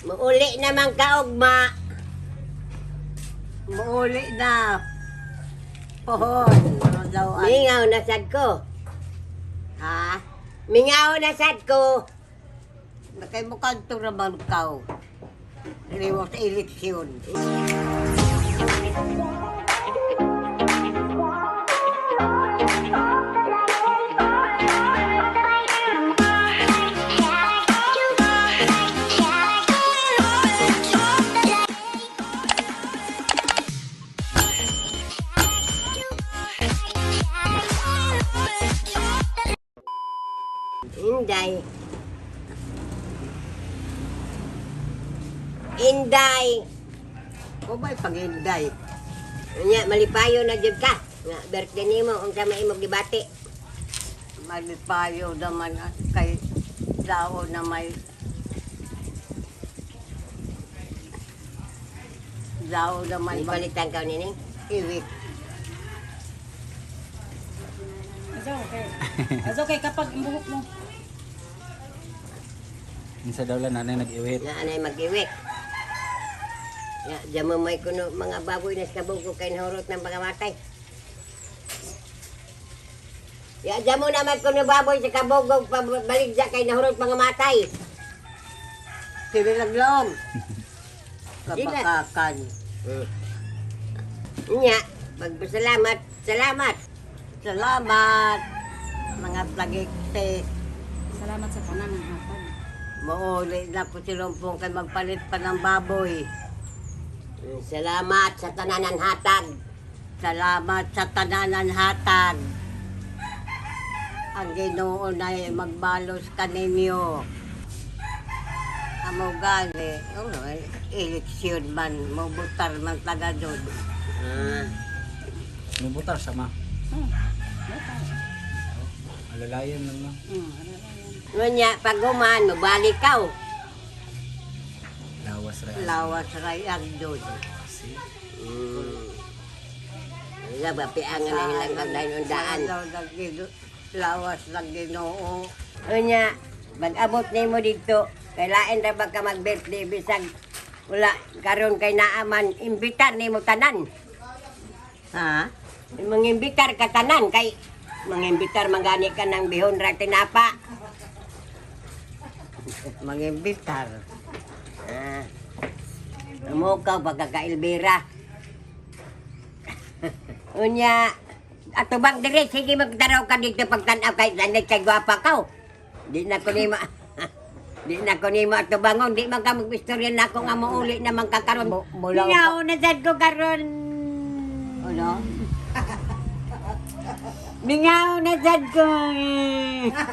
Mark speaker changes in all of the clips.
Speaker 1: Muuli naman ka, ugma.
Speaker 2: Muuli na. Pohon. Ano daw ay?
Speaker 1: Mingaw na sad ko.
Speaker 2: Ha?
Speaker 1: Mingaw na sad ko.
Speaker 2: Kay mo kanto raman kaw. Liwat eleksyon.
Speaker 1: Inday. Inday.
Speaker 2: O ba'y panginday?
Speaker 1: Nya malipayo na jud ka. Nga birthday nimo unsa may imong gibati.
Speaker 2: Malipayo naman at kay dao na may dao na may
Speaker 1: Palitan ka nini.
Speaker 2: iwik.
Speaker 3: It's okay. It's okay kapag ang buhok mo.
Speaker 4: Minsa daw lang nanay nag-iwit.
Speaker 1: Nga anay mag-iwik. Nga dyan mo may kuno mga baboy na sa kabog ko kay nahurot ng pagamatay. Ya, dyan mo naman kuno baboy sa kabog pabalik dyan kay nahurot mga matay.
Speaker 2: Sila naglaom.
Speaker 1: Sila.
Speaker 2: Kapakakan.
Speaker 1: Nya, pagpasalamat, salamat.
Speaker 2: Salamat mga plagikte.
Speaker 3: Salamat sa tanan ng hatag.
Speaker 2: Muuli na ko silumpong kay magpalit pa ng baboy.
Speaker 1: Salamat sa tananan hatag.
Speaker 2: Salamat sa tananan hatag. Ang Ginoo ay magbalos kaninyo. Amo gani, oh, eleksyon man, mubutar man taga doon.
Speaker 1: Ah,
Speaker 4: Nubutar sama.
Speaker 3: Bata.
Speaker 4: Alalayan lang no.
Speaker 3: Ano lang yan.
Speaker 1: Ngunya, pag human, mabalik ka. Oh.
Speaker 4: Lawas ra.
Speaker 2: Lawas ray ang doon.
Speaker 4: See?
Speaker 1: Wala ba, piangan na ilang kagdahin ang daan.
Speaker 2: Lawas lang Ginoo.
Speaker 1: Unya, pag-abot nimo dito, kailain ra ba ka mag-birthday bisag wala karon kay naaman imbitar nimo tanan.
Speaker 2: Ha?
Speaker 1: Mangimbitar ka tanan kay mangimbitar mangani ka ng bihon ra tinapa.
Speaker 2: Mangimbitar.
Speaker 1: Ah. Amo ka pagkakailbira. Unya, ato bang dire sige magtaraw ka dito pagtan-aw kay lanay kay gwapa ka. Oh. Di na ko nimo Di na ko nimo ato bangon, di man ka mag-istorya na ako nga mouli naman ka karon.
Speaker 2: Mula
Speaker 1: Mingaw na sad ko karon.
Speaker 2: Ano?
Speaker 1: Mingaw na sad ko.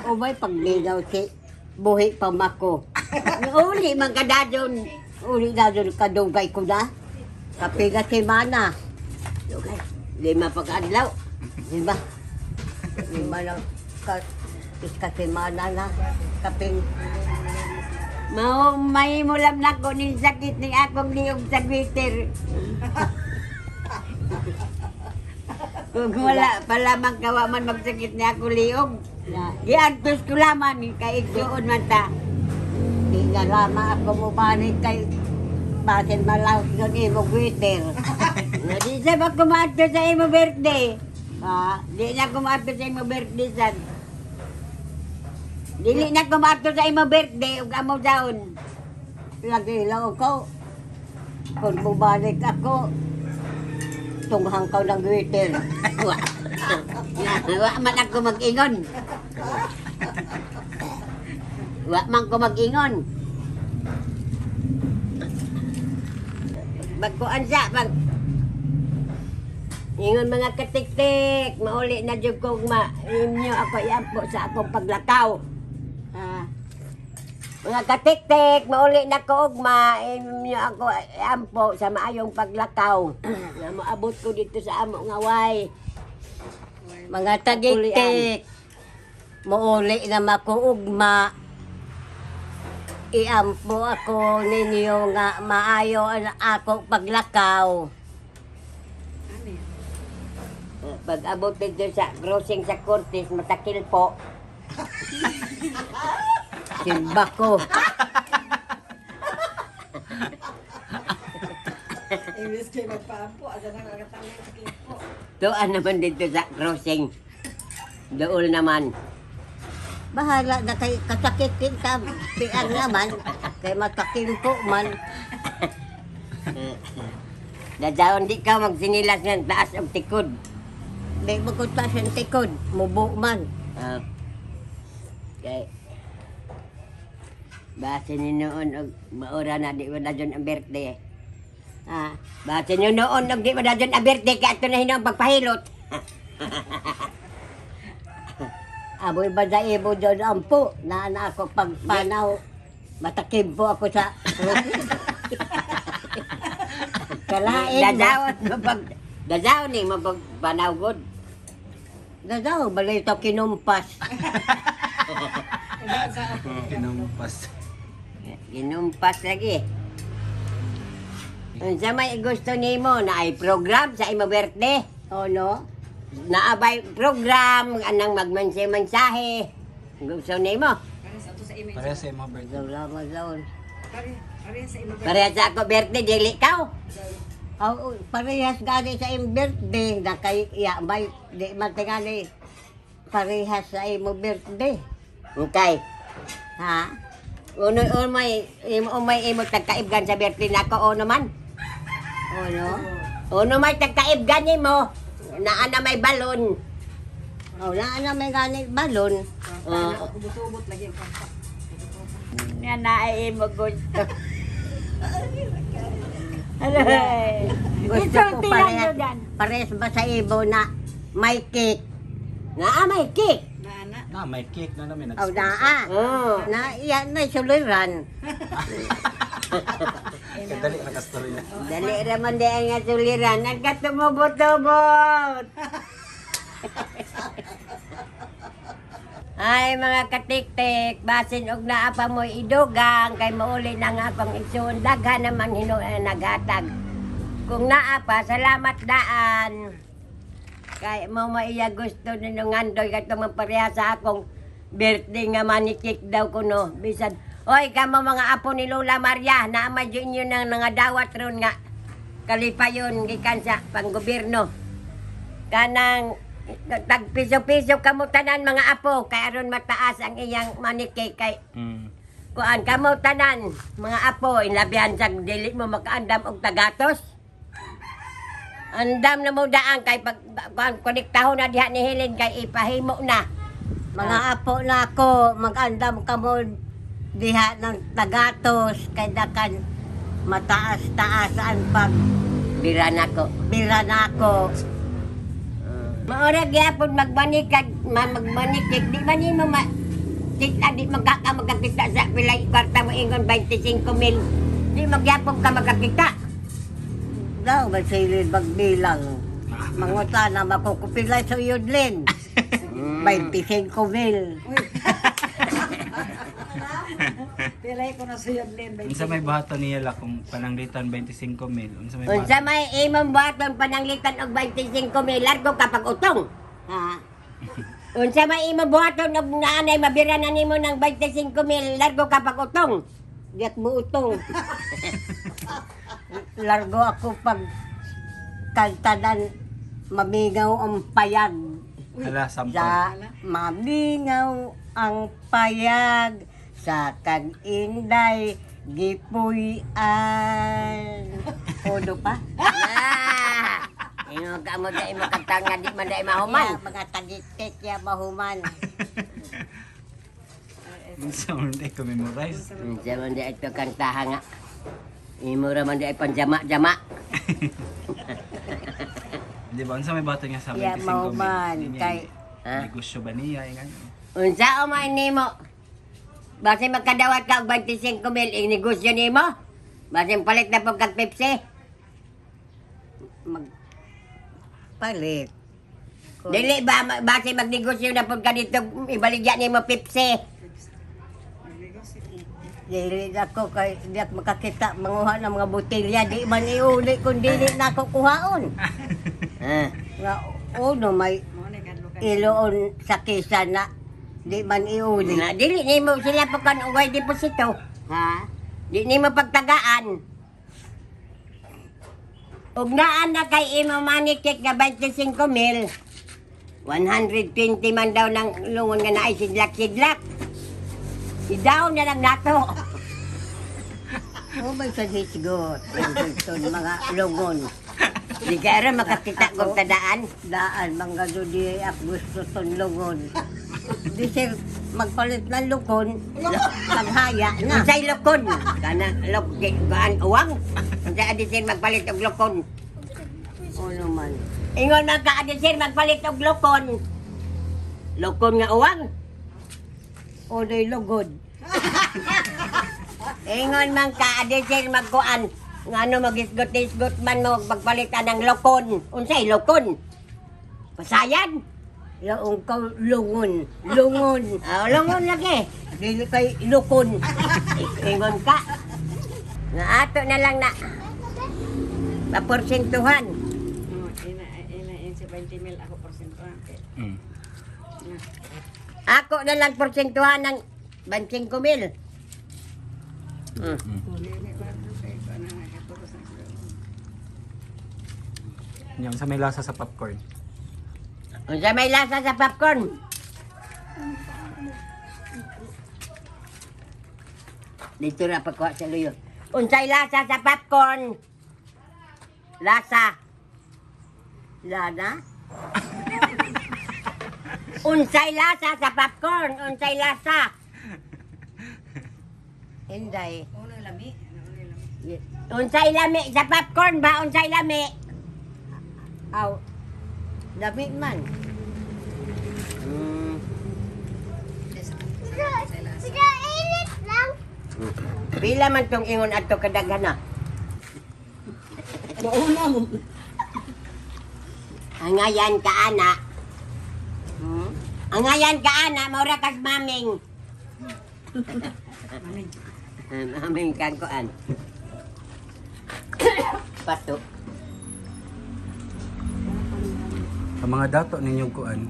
Speaker 2: Ubay pagligaw si buhi pa mako.
Speaker 1: Uli man ka dadon.
Speaker 2: Uli na doon kadugay ko na. Kapiga si Mana.
Speaker 1: Okay. 5 pagkaadlaw.
Speaker 2: Di ba? 5 lang ka iska si Mana na. Kaping
Speaker 1: Mao may mulam na ko ning sakit ni akong liog sa Twitter. Kung wala pala man kawa man magsakit ni ako liog.
Speaker 2: na
Speaker 1: Giantos ko laman kay igsuon man ta.
Speaker 2: di na lama ako mubalik kay basin malaos doon imo Twitter.
Speaker 1: Na di sa ba kumaadto sa imo birthday?
Speaker 2: Ha?
Speaker 1: Di na kumaadto sa imo birthday sad. Dili na kumaadto sa imo birthday ug amo daon.
Speaker 2: Lagi lang ako. Kung mubalik ako, tunghang ka ng Twitter.
Speaker 1: Wa. Wa man ako mag-ingon. Wa man ko mag-ingon. Bagkuan siya, bag Ingon mga katiktik, mauli na jud ko ma inyo ako iampo sa akong paglakaw.
Speaker 2: Ha?
Speaker 1: Mga katiktik, mauli na ko ugma, inyo ako iampo sa maayong paglakaw. Nga moabot ko dito sa amo nga way.
Speaker 2: Mga tagiktik, muuli na makuugma. Iampo ako ninyo nga maayo ang ako paglakaw.
Speaker 3: Ano yan?
Speaker 1: Pag abot dito sa crossing sa Cortes, matakil po.
Speaker 2: Simba ko.
Speaker 3: Imbes kay magpaampo, asa nang nakatangay sa kimpo.
Speaker 1: Tuan naman dito sa crossing. Dool naman.
Speaker 2: Bahala na kay kasakit kita. Piang naman. Kay matakimpo man.
Speaker 1: Dadaon di ka magsinilas ng taas og tikod.
Speaker 2: Di mo ko taas ang tikod. Mubo man.
Speaker 1: Ah. Kay base ni noon og maura na di wala dyan ang birthday.
Speaker 2: Ah,
Speaker 1: Base ni noon og di wala dyan ang birthday kay ato na hinuong pagpahilot.
Speaker 2: Aboy ba da ibo doon ampo? Naana ako pagpanaw. Matakimpo ako sa Kalain mo.
Speaker 1: Dadaon mo pag dadaon ni mo pag panawgod.
Speaker 2: Dadaw, balay ito kinumpas.
Speaker 4: Kinumpas.
Speaker 1: Ginumpas lagi. Unsa may gusto nimo na ay program sa imo birthday?
Speaker 2: O no?
Speaker 1: Naabay program anang magmensahe-mensahe. Gusto nimo?
Speaker 3: Pares ato sa imo.
Speaker 4: Pareha sa imo birthday.
Speaker 2: Daw lama daw.
Speaker 3: Pares sa imo.
Speaker 1: Pareha sa ako birthday dili ka.
Speaker 2: Oh, parehas gani sa imong birthday na kay ya may di man tingali parehas sa imo birthday.
Speaker 1: Okay.
Speaker 2: Ha?
Speaker 1: Uno umay imo umay imo tagkaibgan sa birthday nako ono man.
Speaker 2: O no?
Speaker 1: Uno may tagkaibgan nimo. Naa na may balon.
Speaker 2: O naa na may gani balon.
Speaker 1: Oo.
Speaker 3: Ubot-ubot lagi ang pampa.
Speaker 2: Nga na ay imo gusto. Aray. Gusto ko parehas, parehas ba sa imo na may cake?
Speaker 1: Naa may cake.
Speaker 3: Naana.
Speaker 4: Na, may cake na namin.
Speaker 2: O naa.
Speaker 1: Oo.
Speaker 2: Na iya na suliran.
Speaker 4: Kadali na kastory na.
Speaker 1: Dali raman di ang suliran. Nagkatumubot-tubot. Ay mga katiktik, basin og naa pa mo'y idugang kay mauli na nga akong igsuon daghan naman hinuon naghatag. Kung naa pa, salamat daan. Kay mo maiya gusto ninyo ngandoy katong mapareha sa akong birthday nga manikik daw kuno. Bisan, oy kamo mga apo ni Lola Maria, naa man jud inyo nang nangadawat ron nga kalipayon gikan sa panggobyerno. Kanang tag piso-piso kamo tanan mga apo kay aron mataas ang iyang manikik kay kuan kamo tanan mga apo inlabihan sa dili mo makaandam og tagatos. Andam na mo daan kay pag kuan konektahon na diha ni Helen kay ipahimo na.
Speaker 2: Mga apo na ako, mag-andam ka mo diha ng tagatos kay dakan mataas-taas ang pag
Speaker 1: Bira nako.
Speaker 2: bira na ako.
Speaker 1: Maura gyapon magmanikag magmanikik di man nimo ma kita di magkaka magkakita sa pilay kwarta mo ingon 25 mil. Di magyapon ka magkakita.
Speaker 2: Daw, masilid magbilang. Manguta na makukupilay sa yudlin. 25 mil.
Speaker 3: Pilay ko na suyod lin.
Speaker 4: Unsa may buhaton niya la kung pananglitan 25 mil? Unsa may
Speaker 1: Unsa
Speaker 4: buhaton?
Speaker 1: may imong buhaton pananglitan og 25 mil largo kapag utong.
Speaker 2: Ha?
Speaker 1: Unsa may imong buhaton og naanay mabira na nimo ng 25 mil largo kapag utong.
Speaker 2: Diyak mo utong. Largo ako pag kantadan mamingaw ang payag.
Speaker 4: Hala, sampol.
Speaker 2: Sa mamingaw ang payag sa kag-inday gipuy-an. Odo pa?
Speaker 1: Ah! Ingon ka mo dai mo kanta nga di man dai mahuman.
Speaker 2: Ya, mga tagitik ya mahuman.
Speaker 4: Unsa man di ko memorize.
Speaker 1: Unsa man di ito kantaha nga. Imo ra man di ay panjama-jama.
Speaker 4: Di ba? Unsa may buhaton niya sa 25
Speaker 2: Ya
Speaker 4: mil?
Speaker 2: mahuman
Speaker 4: Di niya-
Speaker 2: kay
Speaker 1: Ha?
Speaker 4: Negosyo ba niya? Ingan.
Speaker 1: Unsa o man nimo? Base magkadawat ka og 25 mil ing negosyo nimo? Base palit na pag kag Pepsi.
Speaker 2: magpalit.
Speaker 1: Dili ba base magnegosyo na pud ka dito ibaligya nimo Pepsi.
Speaker 2: Dili na ako kay di ako makakita manguha ng mga botelya di man iuli kung dili na ako kuhaon.
Speaker 1: Ah.
Speaker 2: Nga uno may
Speaker 3: Mo ni kadlo ka.
Speaker 2: iloon sa kisa na di man iuli.
Speaker 1: Na dili nimo sila pa kan ugay deposito.
Speaker 2: Ha?
Speaker 1: Di nimo pagtagaan. Ug naa na kay imo money check nga 25 mil. 120 man daw ng lungon nga naay sidlak-sidlak. Idaw na lang nato.
Speaker 2: O may sa hisgot. Ang gusto mga lungon.
Speaker 1: Di ka rin makakita kong tadaan.
Speaker 2: Daan, mga dudi ak gusto tong lungon. Di sir, magpalit ng lukon, maghaya na.
Speaker 1: Unsay lokon? Kana lok gaan uwang. Unsay adi sir magpalit og lokon?
Speaker 2: Ano man.
Speaker 1: Ingon man ka adi sir magpalit og lokon. Lokon nga uwang.
Speaker 2: Uloy lugod.
Speaker 1: Ingon man ka adi sir magkuan. Ngano magisgot-isgot man mo magpalitan ng lokon. Unsay lokon? Pasayan.
Speaker 2: Laong ka lungon. Lungon.
Speaker 1: Ah, longon lagi.
Speaker 2: Dili kay lukon.
Speaker 1: Ingon ka. Nga ato na lang na. Paporsentuhan.
Speaker 3: Oh, ina ina ina 20 mil ako porsyento.
Speaker 1: Ako na lang porsentuhan ng 25 mil.
Speaker 4: Yan, sa may lasa sa popcorn.
Speaker 1: Unsa may lasa sa popcorn? Dito na pagkuha sa luyo. Unsay lasa sa popcorn? Lasa.
Speaker 2: Lana?
Speaker 1: Unsay lasa sa popcorn? Unsay lasa?
Speaker 2: Inday.
Speaker 3: Uno lami, ano uno lami.
Speaker 1: Unsay lami sa popcorn ba? Unsay lami?
Speaker 2: Aw. Dami man.
Speaker 1: Pila man tong ingon adto kadaghan na.
Speaker 3: Mauna mo.
Speaker 1: Angayan ka ana. Angayan ka ana, maura kas maming. Maming kang kuan. Pato.
Speaker 4: Ang mga dato ninyo kuan.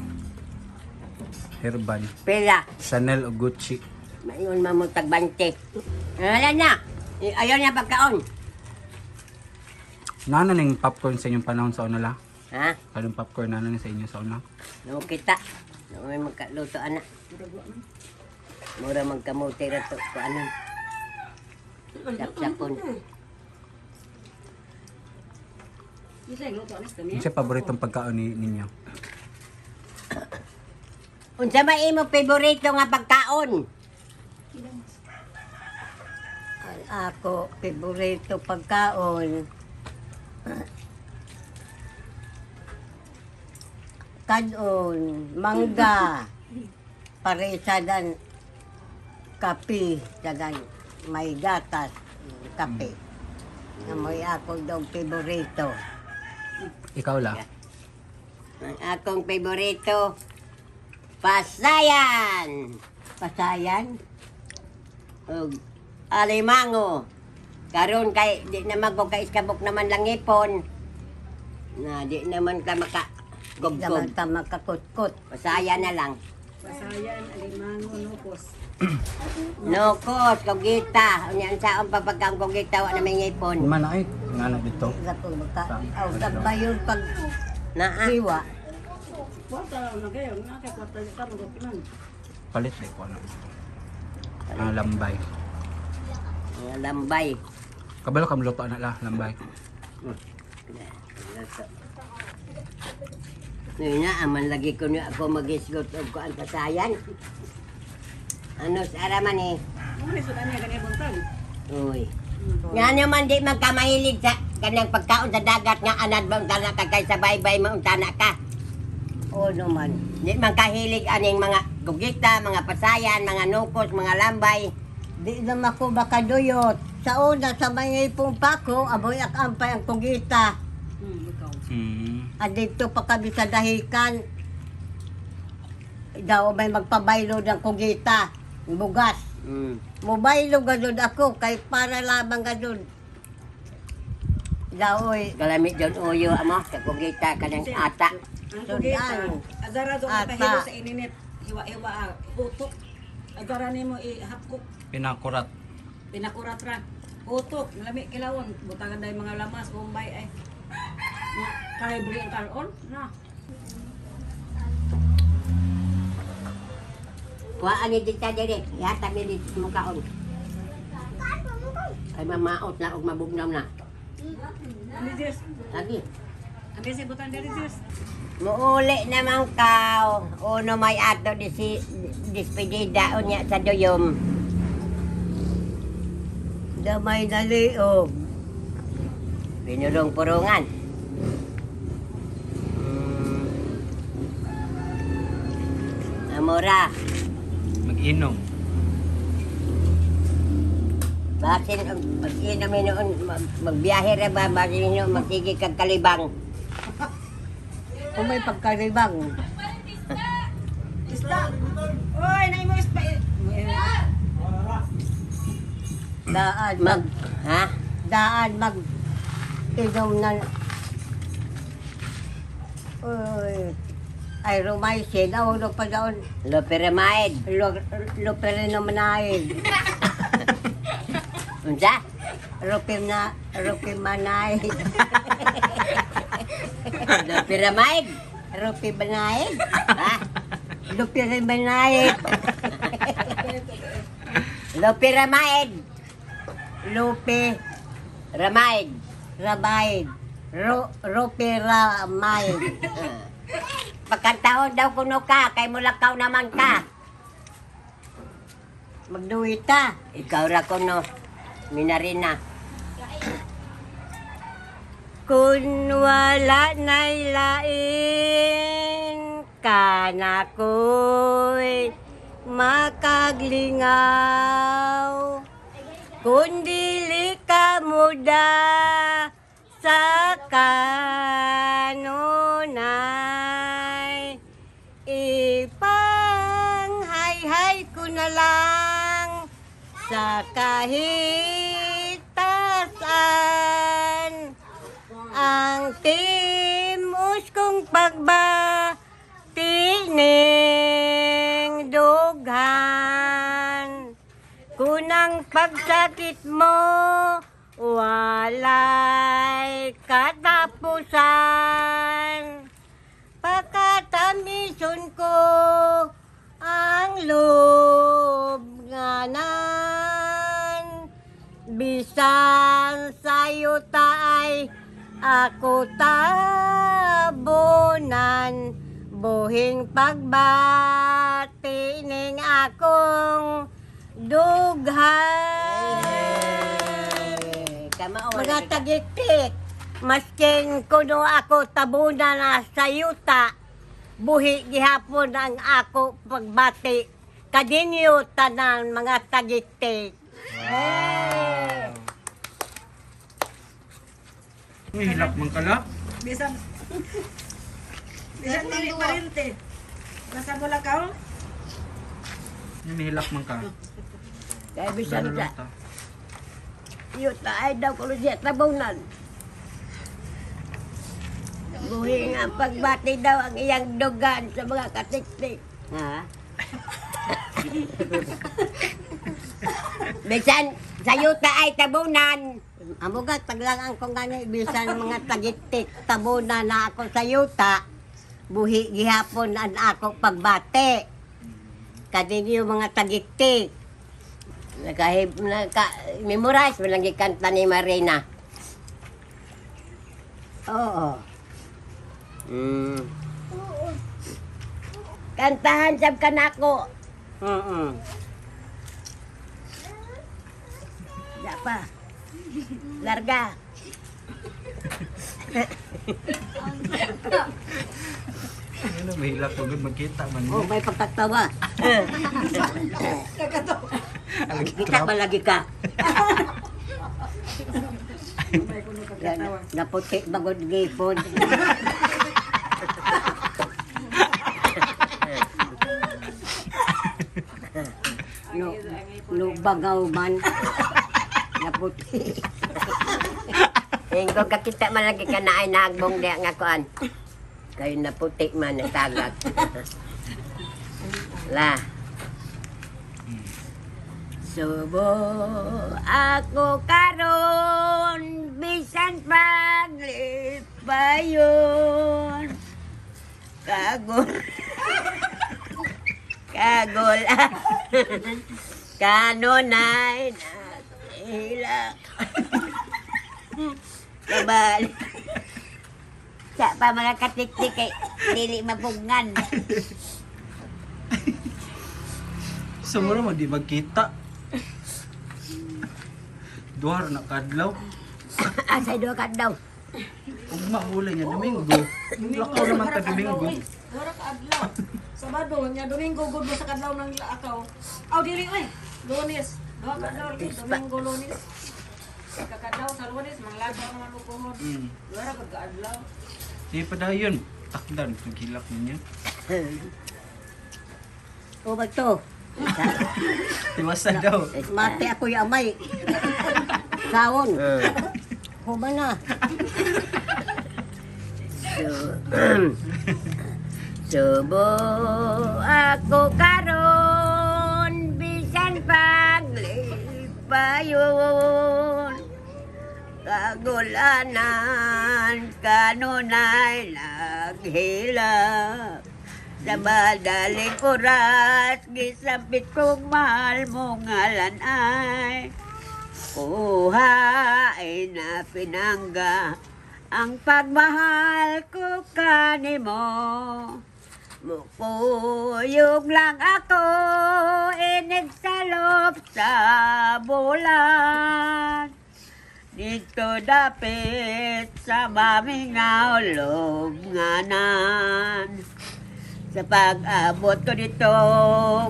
Speaker 4: Herban,
Speaker 1: Pila.
Speaker 4: Chanel o Gucci.
Speaker 1: Maingon man mo tagbante. Wala na. Ayaw niya pagkaon.
Speaker 4: Nana ning popcorn sa inyong panahon sa una la?
Speaker 1: Ha?
Speaker 4: Anong popcorn nana ni sa inyo sa una?
Speaker 1: No kita. No may magkaluto ana. Mura magkamuti ra to kuanon. Sapsapon.
Speaker 3: Isa luto anis kami.
Speaker 4: Ano siya paboritong pagkaon ni ninyo?
Speaker 1: Unsa may imo paborito nga pagkaon?
Speaker 2: Ang ako, paborito pagkaon. Kanon, mangga, parisadan, kape, sadan, may gatas, kape. Amoy ako daw paborito.
Speaker 4: Ikaw la.
Speaker 1: Ang akong paborito, pasayan.
Speaker 2: Pasayan?
Speaker 1: Ug alimango. Karon kay di naman ko kaiskabok naman lang ipon. Na di naman ka maka
Speaker 2: Naman
Speaker 1: gubgob.
Speaker 2: ta makakutkot.
Speaker 1: Pasaya na lang.
Speaker 3: Pasayan, alimango, nukos.
Speaker 1: Nokos, kugita. Unya ang saong papagkaon kugita wa na may ngipon.
Speaker 4: Man ay, nga na dito.
Speaker 2: Ako maka, aw, sabayon pag
Speaker 1: Naa.
Speaker 2: siwa.
Speaker 3: Kwarta lang na kayo, na kay kwarta ka mo man.
Speaker 4: Palit na ko ano. Ang lambay.
Speaker 1: Mga lambay.
Speaker 4: Kabalo ka luto na la, lambay.
Speaker 1: Ngayon na, aman lagi ko niya ako magisgot og kuan pasayan. Ano sa araman eh.
Speaker 3: Mo ni sudan niya gani buntag.
Speaker 1: Uy. Nga naman di man ka mahilig sa kanang pagkaon sa dagat nga anad ba untana ka kay sa baybay mauntana ka.
Speaker 2: O naman.
Speaker 1: Di man kahilig aning mga gugita, mga pasayan, mga nukos, mga lambay.
Speaker 2: Di naman ako makaduyot. Sa una, sa mga ipong pako, aboy ak ampay ang kugita.
Speaker 3: Ikaw.
Speaker 2: At dito pa kami sa dahikan. Daw may magpabaylo ng kugita. Bugas. Mubaylo ganun ako, kay para lamang ganun. Daoy,
Speaker 1: Galamit doon uyo amo sa kugita kanang ata.
Speaker 3: Ang kugita,
Speaker 2: Sudan.
Speaker 3: azara do
Speaker 2: Ata.
Speaker 3: pahilo sa ininit. Hiwa-hiwa ah, utok. Azara nimo i-hapkok.
Speaker 4: Pinakurat.
Speaker 3: Pinakurat ra. Utok, lami kilawon, butangan dai mga lamas, bombay ay. Kalibre ang karon na.
Speaker 1: Kuhaan ni dita diri. Ihatag ni dito mo kaon. Ay mamaot na og mabugnaw na.
Speaker 3: Ni Diyos.
Speaker 1: Lagi.
Speaker 3: Ang bisi butan diri, Diyos.
Speaker 1: Muuli naman kaw. Uno may ato disi despedida unya sa duyom.
Speaker 2: Damay na liog.
Speaker 1: Binulong-purungan. Amora,
Speaker 4: Mag-inom.
Speaker 1: Basin og pag-inom noon, magbiyahe ra ba, basin noon, magsige kag kalibang.
Speaker 2: Kung may pagkaribang.
Speaker 3: Isda. Oy, nay mo ispa.
Speaker 2: Daan
Speaker 1: Mag,
Speaker 2: mag,
Speaker 1: ha?
Speaker 2: daan mag inom na. Uy, ay rumaysin. Ako no pa daon.
Speaker 1: Loperamide.
Speaker 2: Luperenomanaid.
Speaker 1: Unsa?
Speaker 2: Rupim na, rupimanaid.
Speaker 1: Loperamide.
Speaker 2: Rupimanaid.
Speaker 1: Ha?
Speaker 2: Luperimanaid.
Speaker 1: Loperamide.
Speaker 2: Lupe,
Speaker 1: Ramide.
Speaker 2: rabaid. Rupiramide.
Speaker 1: Pagkantahon daw kuno ka, kay mulakaw naman ka.
Speaker 2: Magduwita.
Speaker 1: Ikaw ra kuno. Minarina.
Speaker 2: Kung wala na'y lain ka na ko'y makaglingaw. Kung dili ka muda sa kanunay, ipang-hay-hay ko na lang sa kahit tasaan ang timos kong pagbati ning dughan. Kunang pagsakit mo, walay katapusan. Pakatamison ko ang lubnganan. Bisan sa'yo taay ako tabunan. Buhing pagbati ning akong dughan.
Speaker 1: Eh, kamao.
Speaker 2: Mga tagiktik, maskin kuno ako tabunan na sa yuta, buhi gihapon ang ako pagbati. Kadinyo tanan mga tagiktik.
Speaker 4: Wow. Uy, hilak man kala.
Speaker 3: Bisan bisan dili parente. Basta mo lakaw.
Speaker 4: May hilak man ka.
Speaker 1: Kay bisan
Speaker 4: Lalo
Speaker 1: sa
Speaker 4: lang ta.
Speaker 1: yuta ay daw kuno siya tabunan. Buhi nga ang pagbati daw ang iyang dugan sa mga katiktik. Ha? Bisan sa yuta ay tabunan.
Speaker 2: Amugat, paglang ang kong gani, bisan mga tagiktik, tabunan na ako sa yuta, buhi gihapon ang ako pagbati. Kadinyo mga tagiktik.
Speaker 1: Naka, naka memorize mo lang gikanta ni Marina.
Speaker 2: Oo.
Speaker 1: Kantahan sab kanako. Ya pa. Larga.
Speaker 4: Ano, may hilak ko magkita man.
Speaker 2: Oh, may pagkatawa.
Speaker 1: Kita ba lagi ka?
Speaker 2: Yan, naputi bagod gipon. No, no bagaw man. Naputi.
Speaker 1: Ingko kakita man lagi ka na ay nagbong diya nga kuan. Kayo naputi man ang tagak. La. Subo ako karon bisan paglipay. Kagul. Kagul. Kanunay na hilak. Kabal. Sa pa mga katiktik kay dili mapugngan.
Speaker 4: Sumuro mo di magkita. Duhar na kadlaw.
Speaker 1: Asa do ka daw.
Speaker 4: Ugma ulay niya Domingo. Lakaw naman ta Domingo.
Speaker 3: Dora ka adlaw. Sabado nya Domingo gud mo sa kadlaw ng lakaw. Aw dili oy. Lunes. Duha ka adlaw, Domingo, Lunes. Kakadlaw sa Lunes manglagaw naman mo puhon. Duha ra gud ka adlaw.
Speaker 4: Sige pa dayon. Takdan naghilak ninyo.
Speaker 2: O ba to?
Speaker 4: Tiwasan daw.
Speaker 2: Mati ako yung amay. Saon. Human na.
Speaker 1: Subo ako karon bisan paglipayon, kagulanan kanunay naghilak sa madaling oras, gisampit kong mahal mong ngalan ay kuha ay na pinangga ang pagmahal ko kanimo. Mukuyog lang ako, inigsalop sa bulan. Dito dapit sa mamingaw nganan. Sa pag-abot ko dito,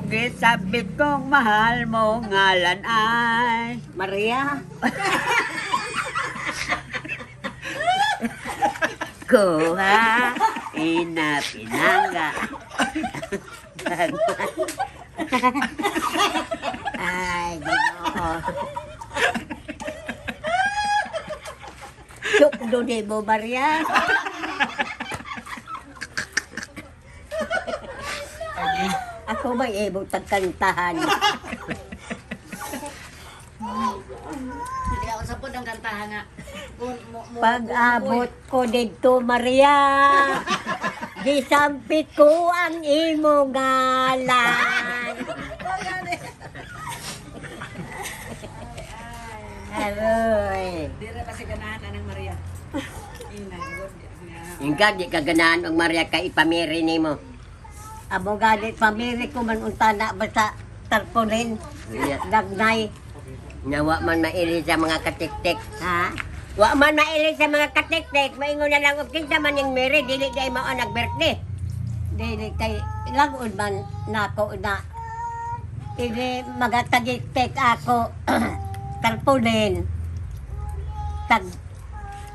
Speaker 1: gisabit kong mahal mo ngalan ay
Speaker 2: Maria.
Speaker 1: Kuha ina pinangga. Ay, Ginoo.
Speaker 2: Suk do ni mo, Maria. Ako ba ibong tagkantahan?
Speaker 3: Hindi ako sapod ang kantahan nga. Kung mo
Speaker 2: Pag-abot ko dito, Maria, gisampit ko ang imong ngalan.
Speaker 1: Aroy.
Speaker 3: Dira pa si ganahan anang Maria. Ina gud.
Speaker 1: Ingka, di ka ganahan og Maria kay ipamiri nimo.
Speaker 2: Amo gani pamili ko man unta na basta tarpaulin. Dagnay.
Speaker 1: Nawa man maili sa mga katiktik.
Speaker 2: Ha?
Speaker 1: Wa man maili sa mga katiktik, maingon na lang og kinsa man yung Mary, dili day mao nag-birthday.
Speaker 2: Dili kay lagon man nako na ini magatagiktik ako tarpaulin. Tag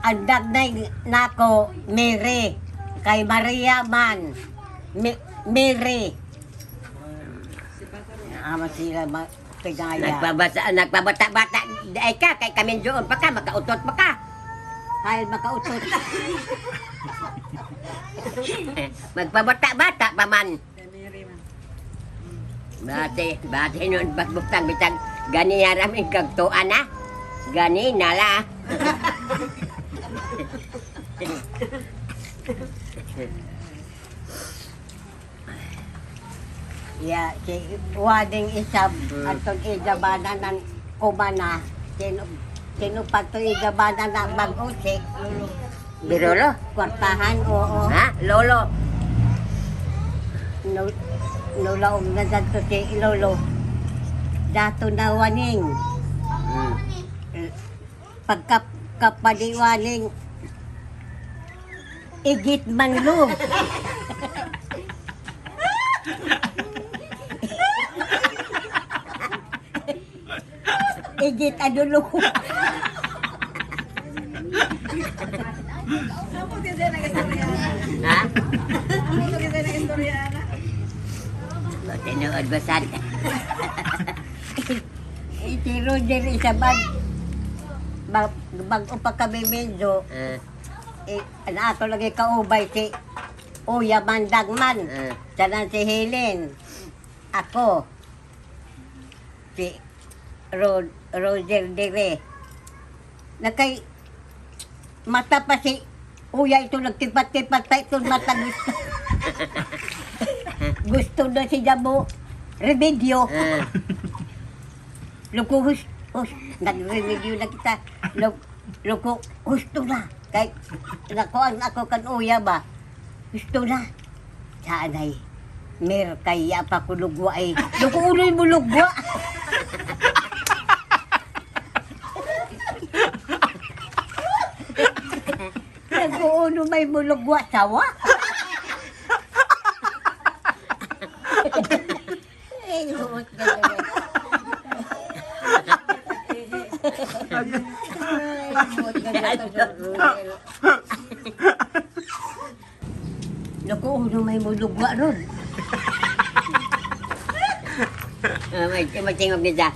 Speaker 2: ang dagnay nako Mary kay Maria man. Mary. Ama sila ma pinaya.
Speaker 1: Nagpabasa, nagpabata-bata ay ka kay kami doon pa ka makautot pa ka.
Speaker 2: Ay makautot.
Speaker 1: Magpabata-bata pa man.
Speaker 3: Kay Mary man.
Speaker 1: Bate, bate nun pagbutang bitag gani aram kag tuan na. Gani nala.
Speaker 2: Ya, si Wading Isab, atong igabana ng kumana, sino, sino pa ito igabana na mag-usik?
Speaker 1: Birolo?
Speaker 2: Kwartahan, oo.
Speaker 1: Ha? Lolo.
Speaker 2: No, nulaog na dito si Lolo. Dato na waning, pagka kapadiwaning, igit man lo. Igit adulo.
Speaker 3: Sapod kasi nag-istorya.
Speaker 1: Ha?
Speaker 3: Sapod kasi nag-istorya na.
Speaker 1: Tinuod ba sad?
Speaker 2: Si Roger Isabad, bago pa kami medyo, eh, na ako lagi kaubay si Uya Mandagman. Tanan si Helen. Ako. Si Roger Dire. Nakay mata pa si Uya ito nagtipat-tipat pa ito mata gusto. Gusto na siya mo remedyo.
Speaker 1: Ah.
Speaker 2: Loko hus, hus, nag-remedyo na kita. Loko, husto na. Kay, nakuan ako kan uya ba? Husto na. Saan ay, mer kaya pa kulugwa ay. Loko uloy mo lugwa. Nag-uuno may mulugwa sawa. Ay, huot ka na. Ay, huot ka na. Naku, uno may mulugwa ron.
Speaker 1: Ah, may matingog nila.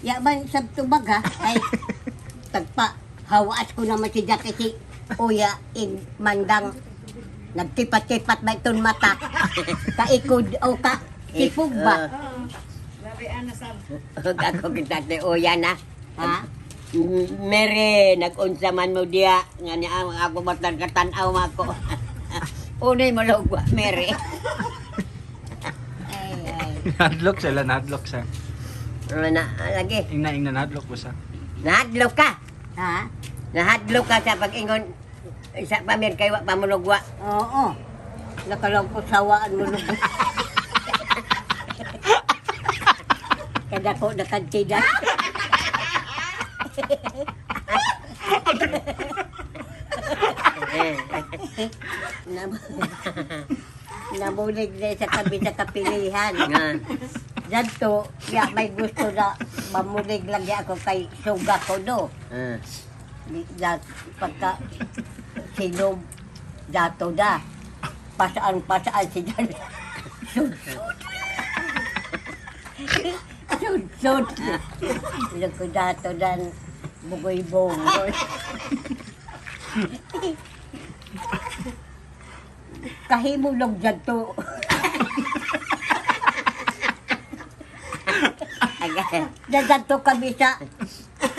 Speaker 2: Yaman sa tubag ha. Ay, tagpa, hawaas ko naman si Jack kasi uya ing mandang nagtipat-tipat ba itong mata. Kaikod o ka, tipog ba?
Speaker 3: Labi ana sab.
Speaker 1: Huwag ako kita ni Uya na.
Speaker 2: Ha?
Speaker 1: Mere, nag-unsa man mo diya. Nga niya ang ako matan katanaw ako. Unay mo lugwa, Mere.
Speaker 2: Ay, ay.
Speaker 4: Nadlock sila, nadlock siya.
Speaker 1: Ano na, lagi.
Speaker 4: Ingna ingna nadlock ko siya.
Speaker 1: Nahadlok ka.
Speaker 2: Ha?
Speaker 1: Nahadlok ka sa pag-ingon. Isa pa mer kay wa pa mulugwa.
Speaker 2: Oo. Nakalang ko sawaan mo nung. Kada ko nakantida. Nabulig na sa tabi sa kapilihan.
Speaker 1: Nga.
Speaker 2: Danto, ya may gusto na mamulig lang ya ako kay suga ko do.
Speaker 1: Ah.
Speaker 2: Di- Da, pagka sinog dato da. Pasaan pasaan si Dan. Sud-sud. Sud-sud. Loko dato dan bugoy-bugoy. Kahimulog dyan to.
Speaker 1: Aga.
Speaker 2: Dadanto kami sa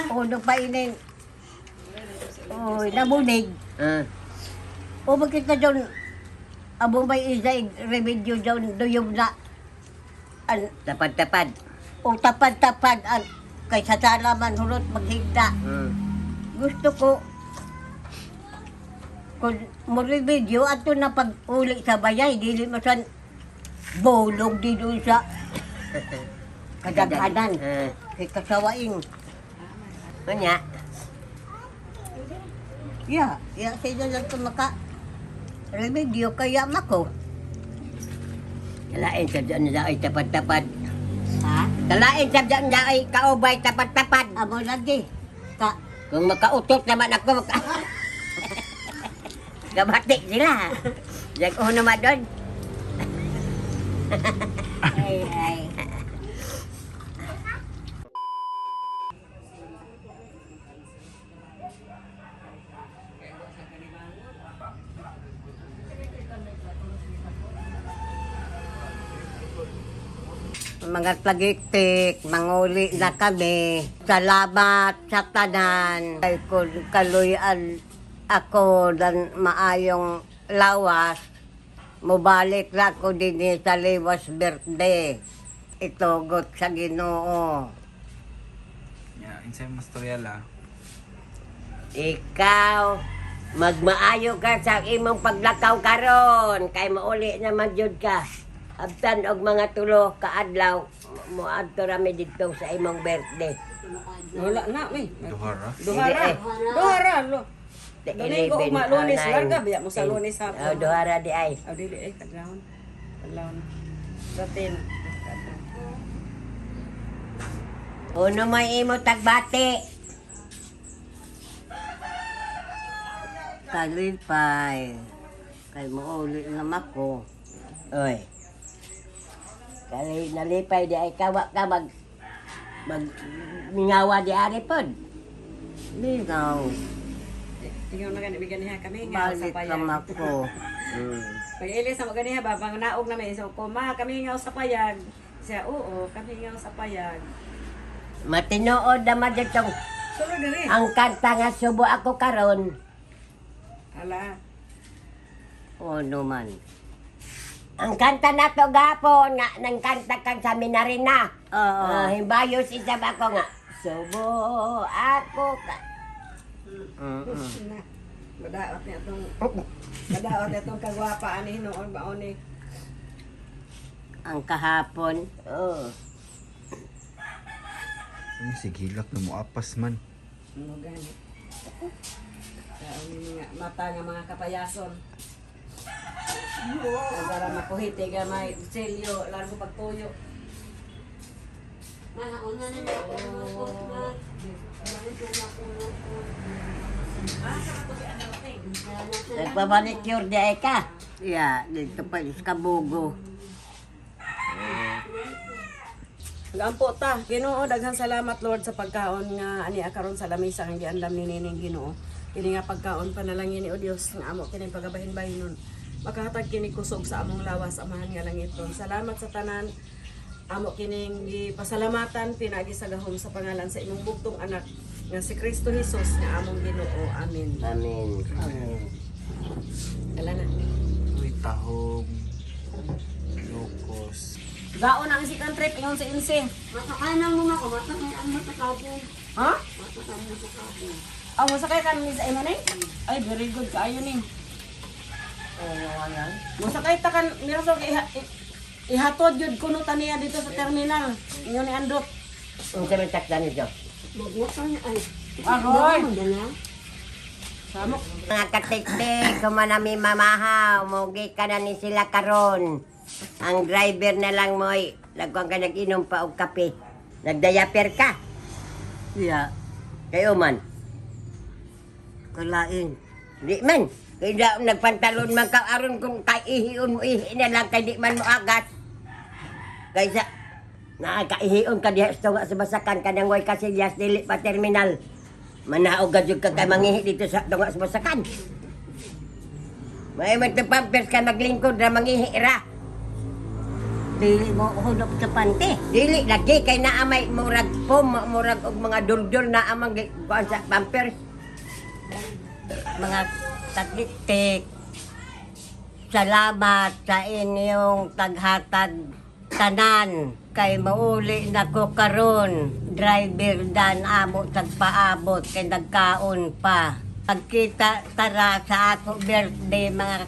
Speaker 2: uno pa inin. Oy, namulig.
Speaker 1: Ah.
Speaker 2: O bakit ka doon, abo may isa remedyo doon, duyog na, an,
Speaker 1: Tapad-tapad.
Speaker 2: o tapad-tapad, an, kay sa salaman hulot maghigda. Gusto ko, kung mo remedyo, ato na pag-uli sa bayay, dili masan bolog di doon sa kadaghanan.
Speaker 1: Ah.
Speaker 2: Kay kasawain.
Speaker 1: Unya.
Speaker 2: Ya, ya sila lang tumaka remedyo kaya mako.
Speaker 1: Kalain sa dyan na ay tapad-tapad.
Speaker 2: Ha?
Speaker 1: Kalain sa dyan na ay kaubay tapad-tapad.
Speaker 2: Amo lagi. Ka
Speaker 1: Kung makautot naman ako, Gabati sila. Jag uno ma doon.
Speaker 2: Ay ay. Mga tagiktik, manguli na kami. Salamat sa tanan. Kay kung kaluyan ako dan maayong lawas, mubalik na ako din sa Liwas birthday. Itugot sa Ginoo.
Speaker 4: Yeah, insay mo storya la.
Speaker 1: Ikaw, magmaayo ka sa imong paglakaw karon kay mauli naman jud ka. Abtan og mga tulo ka adlaw moadto ra mi didto sa imong birthday.
Speaker 3: Wala na we.
Speaker 4: Duhara.
Speaker 3: Duhara. Duhara lo. Domingo
Speaker 1: 11,
Speaker 3: ugma Lunes
Speaker 1: oh,
Speaker 3: larga
Speaker 1: 9,
Speaker 3: biya mo sa
Speaker 1: 10.
Speaker 3: Lunes hapon.
Speaker 1: Oh, duhara di ay.
Speaker 3: Aw dili eh kadlawon. Kadlawon. Sa 10.
Speaker 1: Uno may imo tagbati.
Speaker 2: Kalipay. Kay mauli naman ako.
Speaker 1: Oy. Kali nalipay di ay kawa ka mag mag mingawa di ari pod.
Speaker 2: Lingaw.
Speaker 3: Ingon na gani biganiha kami nga sa
Speaker 2: Balik
Speaker 3: payag.
Speaker 2: lang ako.
Speaker 3: Pag ilis na maganiha ba pang naog na may so ko ma kami nga sa payag. Siya oo kami nga sa payag.
Speaker 1: Matinuod naman ditong
Speaker 3: Sulod diri.
Speaker 1: ang kanta nga subo ako karon.
Speaker 3: Ala.
Speaker 1: Oh, no man. Ang kanta na to gapon, nga, nang kanta kang sa Minarina.
Speaker 2: Oo.
Speaker 1: Ah, himbayos isa ba ako nga. Subo ako ka.
Speaker 3: Madaot niya itong madaot niya itong kagwapa ani noon ba ni.
Speaker 2: Ang kahapon.
Speaker 1: Oh.
Speaker 4: Ay, sige hilak na moapas man.
Speaker 3: Ano gani? Taon ni mga mata nga mga kapayason. Para makuhiti gamay, selyo, largo pagtuyo.
Speaker 1: Nagpamanicure di ay ka.
Speaker 2: Yeah, dito pa sa Kabugo.
Speaker 3: Gampo ta, Ginoo, daghan salamat Lord sa pagkaon nga ani karon sa lamisa nga giandam ni Nining Ginoo. Kini nga pagkaon panalangin ni o Dios nga amo kini pagabahin-bahinon. Makahatag kini kusog sa among lawas, Amahan nga langiton. Salamat sa tanan. Amo kining gipasalamatan pinaagi sa gahom sa pangalan sa imong bugtong anak nga si Kristo Jesus nga among Ginoo. Amen.
Speaker 1: Amen.
Speaker 3: Dala na.
Speaker 4: Uy, tahong. Locos.
Speaker 3: Gaon ang second trip ingon si Insi.
Speaker 2: Masakanan mo ako, masakanan mo sa kabog.
Speaker 3: Ha? Ah, masakay ka ni sa imo ni? Ay, very good kaayo ni. Masakay ta kan mira sa iha, ihatod gyud kuno taniya dito sa terminal. Ingon ni Andot.
Speaker 1: Ang kami takda nito.
Speaker 3: Aroy. Samok.
Speaker 1: Mga katiktik, kumanami mamahaw, mugi ka na ni sila karon. Ang driver na lang mo'y, lagwang ka nag-inom pa og kape. Nagdayaper ka.
Speaker 2: Yeah,
Speaker 1: Kayo man.
Speaker 2: kalain.
Speaker 1: Di man. Kaya da, nagpantalon man ka aron kung kaihion mo ihi na lang kay di man mo agat. Kaysa na kaihion ka diha sa tunga sa basakan kanang way kasilyas dili pa terminal. Manaog ka jud ka kay mangihi dito sa tunga sa basakan. May man pampers ka maglingkod ra mangihi ra.
Speaker 2: Dili mo hulog sa pante.
Speaker 1: Dili lagi kay naa may murag pom, murag og mga duldul na amang kuan sa pampers.
Speaker 2: Mga katiktik, salamat sa inyong taghatag tanan kay mauli na ko karon. Driver dan amo tagpaabot kay nagkaon pa. Pagkita tara sa ako birthday mga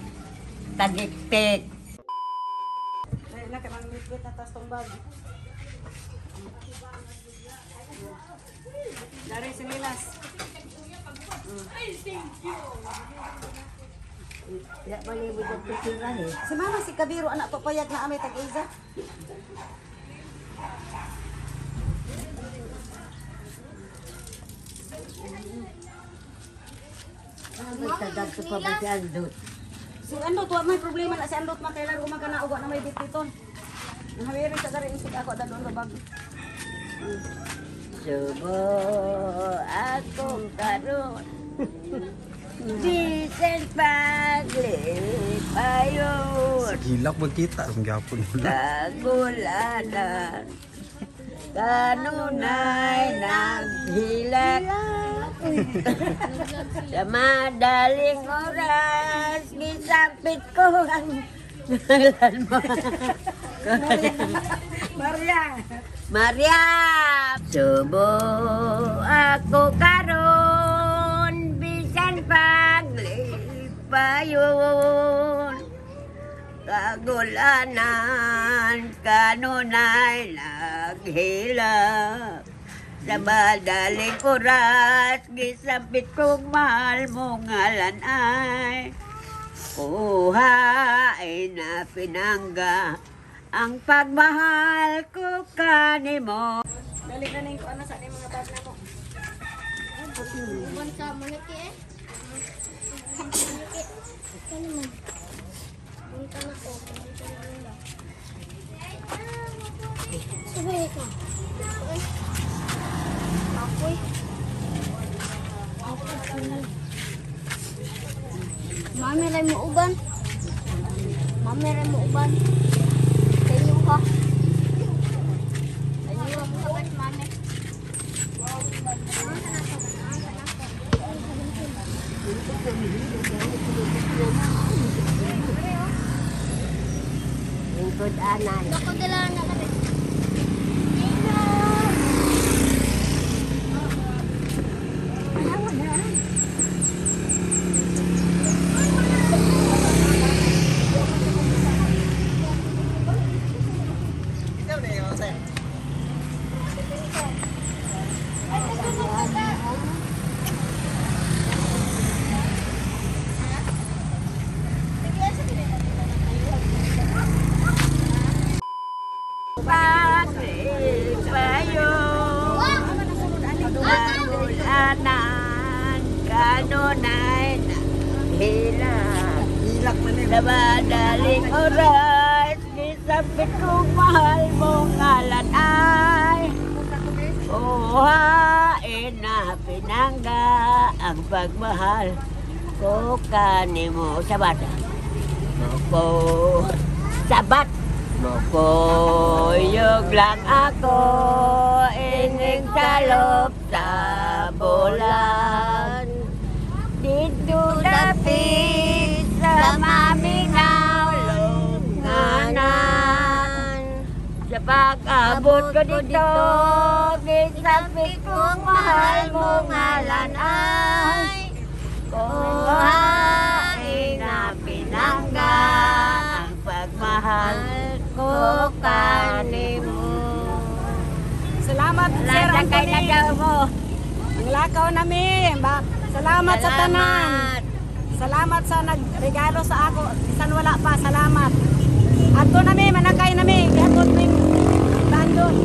Speaker 2: tagiktik.
Speaker 3: Ay, na kay mang na tas tong bag. Dari sinilas.
Speaker 2: Ya malibot ang picture eh.
Speaker 3: Si mama si Kabiro anak to payag na amay tag-iza.
Speaker 2: Tagdagto pa ba si Andot?
Speaker 3: Si Andot wa may problema na si Andot makailan uma ka na uwa na may bitbiton. Nahawiri sa dari isig ako dadon sa bag.
Speaker 1: Subo akong karon. Bisan paglipayon.
Speaker 4: Sige hilak magkita ang gapon mo na.
Speaker 1: Kagulanan. Kanunay naghilak. Sa madaling oras, gisapit ko ang ngalan mo.
Speaker 3: Maria.
Speaker 1: Maria! Subo ako karon bisan paglipayon. Kagulanan kanunay naghilak. Sa madaling oras, gisapit kong mahal mong ngalan ay kuha ay na pinangga ang pagmahal ko kanimo.
Speaker 3: Dali na ning kuan na sa ning mga bag na mo.
Speaker 5: Uban sa maniki eh. Maniki. Kano man? Punta na ko. Punta na nila. Sabay ka. Ay. Apoy. Apoy. Mami ray mo uban. Mami ray mo uban. Kayo ka. Kayo ka mami.
Speaker 2: Lingkod anan.
Speaker 5: Ako dala na kami.
Speaker 2: Pagpayo anan kanunay na hilak.
Speaker 1: Hilak man
Speaker 2: Sa madaling oras, gisapit ko mahal mong ngalan ay Uhain na pinangga ang pagmahal ko kanimo. Sabat. Moko. Sabat. Mokuyog lang ako ining salop sa bulan. Dito dapit sa maminaw lunganan. Sa pag-abot ko dito, gisapit kong mahal mong ngalan ay kuhain na pinangga ang pagmahal ko kanimo.
Speaker 3: Salamat, Sir
Speaker 2: Wala kay
Speaker 3: Anthony.
Speaker 2: nagaw mo.
Speaker 3: Ang lakaw nami. Salamat sa tanan. Salamat sa nagregalo sa ako. Bisan wala pa, salamat. Adto nami, manakay nami. Gihatod ning bandon.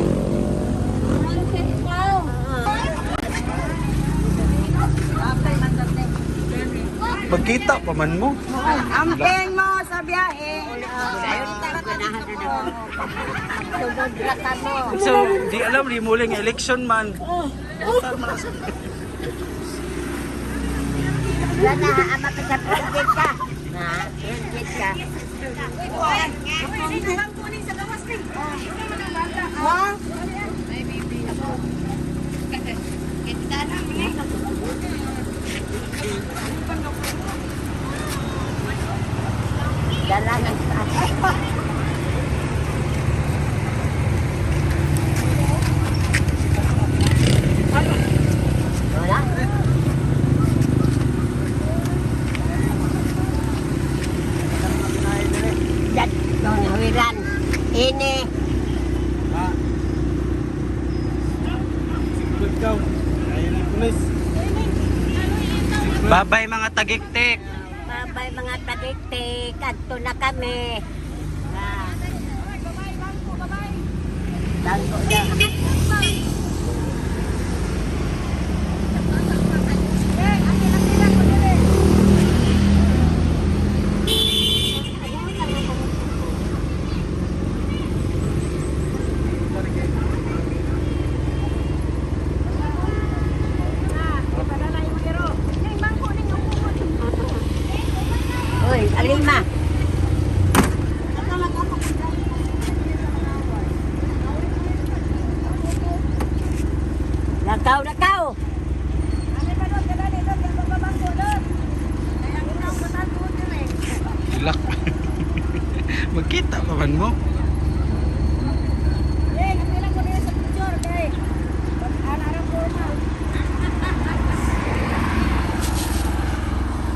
Speaker 4: Magkita pa man mo.
Speaker 3: Amping mo sa biyahe.
Speaker 2: Sunod ra ka mo.
Speaker 4: So, di alam, di muling election man.
Speaker 2: Wala na, ama ka sa project ka. Ha? Project ka. Dalangan ka. Wala? Dat, huwiran. Ini.
Speaker 4: Bye-bye mga tagiktik.
Speaker 2: Bye-bye mga tagiktik. Adto na kami. Bangko na. Uy, alima. Lakaw, lakaw.
Speaker 4: Hilak. Magkita pa man mo.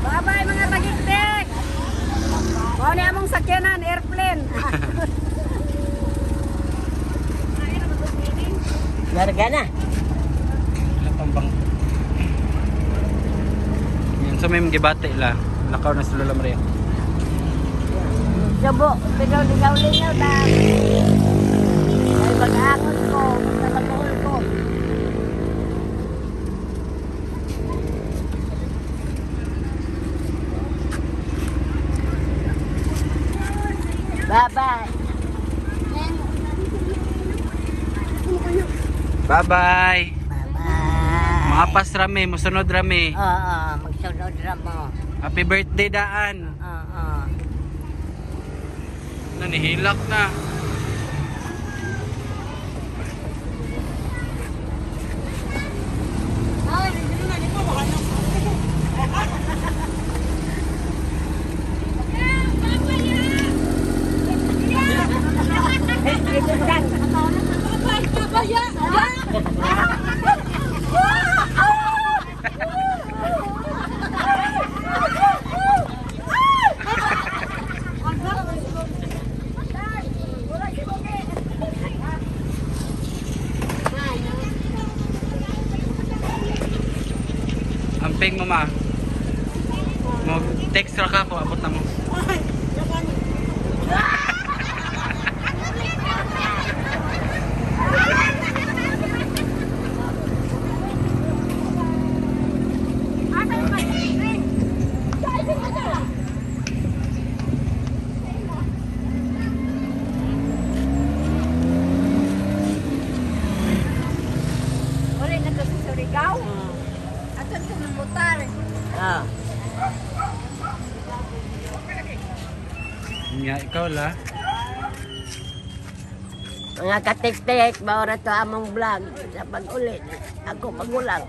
Speaker 3: Bye-bye mga tagiktik. Mao ni among sakyanan, airplane.
Speaker 2: Larga na.
Speaker 4: Wala pang bang. Yan sa may gibati la. Lakaw na si Lola Maria.
Speaker 2: Subo, pero ligaw-ligaw na. Ay, mag-aakot ko, mag-aakot ko. Bye-bye.
Speaker 4: Bye-bye.
Speaker 2: Bye-bye.
Speaker 4: Maapas rami, musunod rami.
Speaker 2: Oo, magsunod ra mo.
Speaker 4: Happy birthday daan.
Speaker 2: Oo.
Speaker 4: Nanihilak na. Amping mo ma. Mo text ra ka ko abot na mo.
Speaker 5: Wala na to sa Surigao. Ato sa Nambutar.
Speaker 1: Ah.
Speaker 4: Nga ikaw la.
Speaker 1: Mga katik-tik, maura to among vlog sa pag-ulit. Ako magulang.